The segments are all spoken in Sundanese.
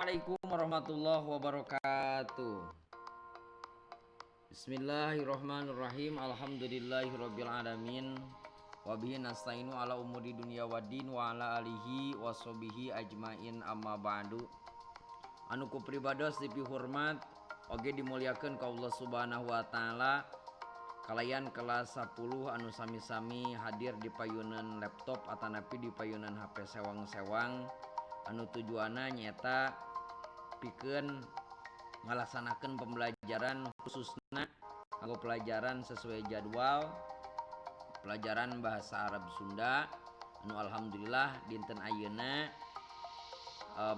Assalamualaikum warahmatullahi wabarakatuh. Bismillahirrahmanirrahim. Alhamdulillahirabbil alamin. Wabihi nasta'inu ala umuri dunya waddin wa ala alihi washabihi ajmain, amma ba'du. Anu ku pribados dipihormat oge dimuliakeun ka Allah Subhanahu wa Taala, kalayan kelas 10 anu sami-sami hadir di payunan laptop atanapi di payunan HP sewang-sewang, anu tujuanna nyaeta pikeun ngalaksanakeun pembelajaran, khususna kanggo pelajaran sesuai jadwal, pelajaran bahasa Arab Sunda, anu alhamdulillah dinten ayeuna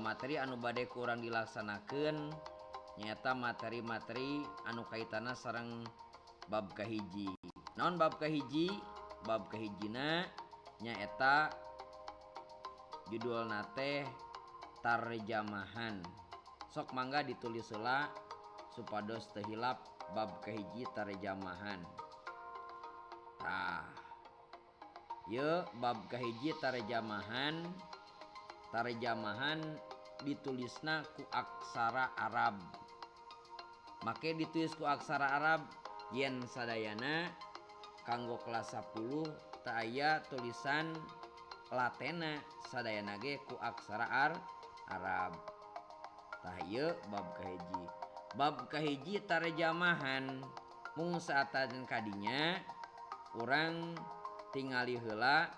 materi anu bade ku urang dilaksanakeun nyaeta materi-materi anu kaitanna sareng bab kahiji. Naon bab kahiji? Bab kahijina nyaeta judulna teh tarjamahan. Sok mangga ditulis heula supados teu hilap. Bab kahiji, tarjamahan. Tah, ye bab kahiji, tarjamahan. Tarjamahan ditulisna ku aksara Arab. Make ditulis ku aksara Arab, yen sadayana kanggo kelas 10 teu aya tulisan Latinna, sadayana ge ku aksara Arab. Tah, ieu bab kahiji. Bab kahiji, tarjamahan. Mung saatan kadinya, urang tingali heula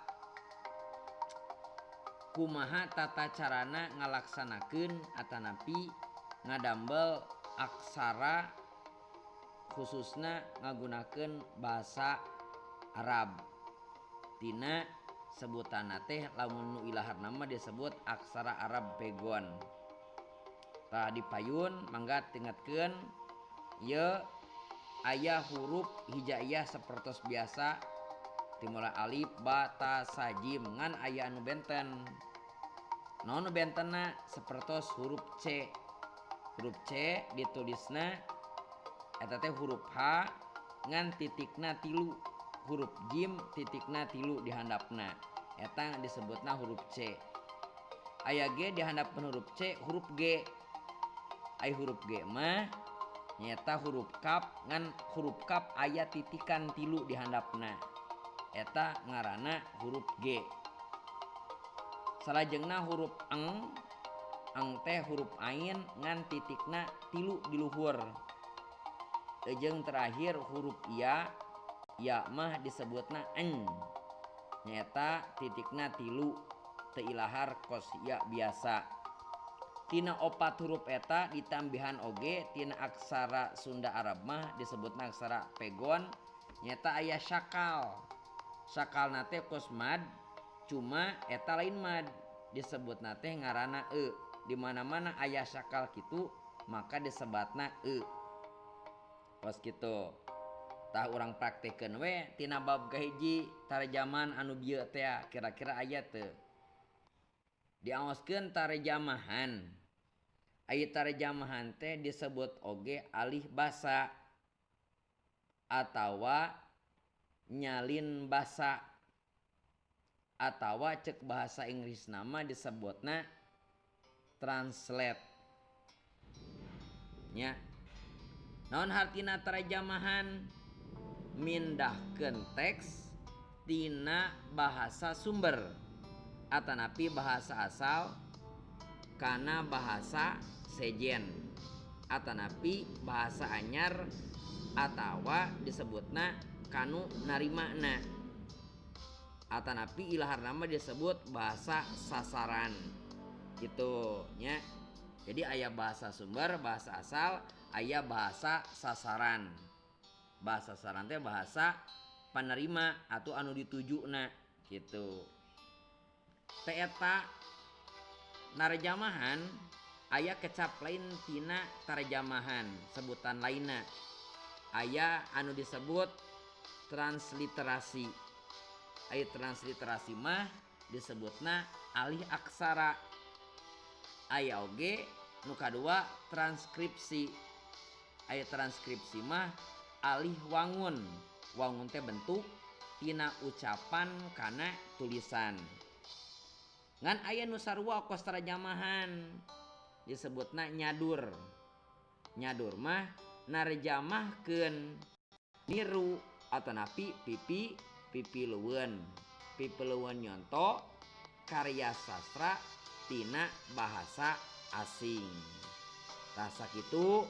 kumaha tata carana ngalaksanakeun atanapi ngadambel aksara, khususna ngagunakeun bahasa Arab. Tina sebutanna teh, lamun nu ilaharna mah disebut aksara Arab Pegon. Tah, di payun mangga tingatkeun, ieu aya huruf hijaiyah sapertos biasa, dimulai alif, ba, ta, sa, jim, ngan aya anu benten. Naon nu bentenna? Sapertos huruf C. Huruf C ditulisna eta teh huruf H ngan titikna tilu, huruf jim titikna tilu di handapna, eta disebutna huruf C. Aya ge di handapeun huruf C huruf G. Ai huruf G mah nyaeta huruf kaf, ngan huruf kaf aya titikan tilu di handapna, eta ngaranna huruf G. Salajengna huruf eng. Eng teh huruf ain ngan titikna tilu di luhur. Jeung terakhir huruf ya. Ya mah disebutna eng, nyaeta titikna tilu, teu ilahar kos ya biasa. Tina opat huruf eta ditambihan oge tina aksara Sunda Arab mah disebutna aksara Pegon, nyaeta aya syakal. Syakalna teh kos mad, cuma eta lain mad, disebutna teh ngaranna e. Di mana-mana aya syakal kitu maka disebatna e, kos kitu. Tah, urang praktekeun we tina bab kahiji, tarjaman anu bieu teh kira-kira aya teu. Diaoskeun tarjamahan. Ai tarjamahan teh disebut oge alih basa atawa nyalin basa, atawa cek bahasa Inggris nama disebutna translate nya. Naon hartina tarjamahan? Mindahkeun teks tina bahasa sumber atanapi bahasa asal kana bahasa sejen atanapi bahasa anyar, atawa disebutna kanu narimana, atanapi ilahar nama disebut bahasa sasaran gitu nya. Jadi aya bahasa sumber, bahasa asal, aya bahasa sasaran. Bahasa sasaran teh bahasa penerima atau anu ditujuna gitu. Teh, eta narjamahan aya kecap lain tina tarjamahan, sebutan lainna aya anu disebut transliterasi. Aya transliterasi mah disebutna alih aksara. Aya oge nu kadua, transkripsi. Aya transkripsi mah alih wangun. Wangun teh bentuk, tina ucapan kana tulisan. Ngan aya nu sarua kos tarjamahan. Disebutna nyadur. Nyadur mah narjamahkeun, niru atanapi pipilueun. Pipilueun nyonto karya sastra tina bahasa asing. Tah, sakitu,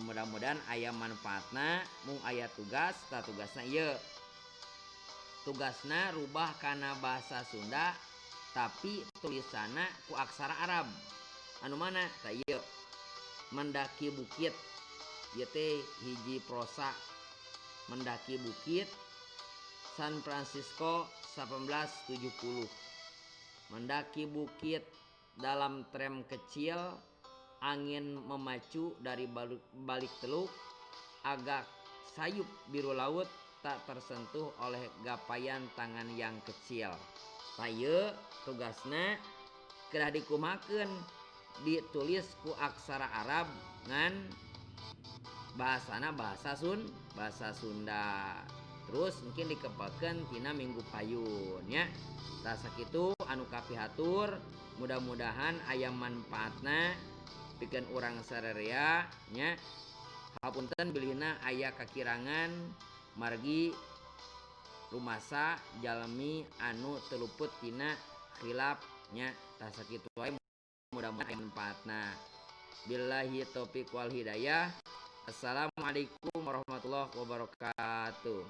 mudah-mudahan aya manfaatna. Mung aya tugas. Tah, tugasna ieu, tugasna rubah kana bahasa Sunda tapi tulisanna ku aksara Arab. Anu mana? Tah, ieu "Mendaki Bukit". Ieu teh hiji prosa. "Mendaki Bukit", San Francisco 1870. Mendaki bukit dalam tram kecil, angin memacu dari balik teluk, agak sayup biru laut tak tersentuh oleh gapaian tangan yang kecil. Tah, ieu tugasna kedah dikumahakeun? Ditulis ku aksara Arab ngan bahasana bahasa Sunda. Terus mungkin dikepalkeun tina minggu payun nya. Tah, sakitu anu kapihatur, mudah-mudahan aya manfaatna pikeun urang sararea nya. Hapunten bilihna aya kakirangan, margi rumasa jalmi anu teu luput tina khilaf nya. Tah, sakitu wae, mudah-mudahan aya manfaatna. Billahi taufik wal hidayah. Assalamualaikum warahmatullahi wabarakatuh.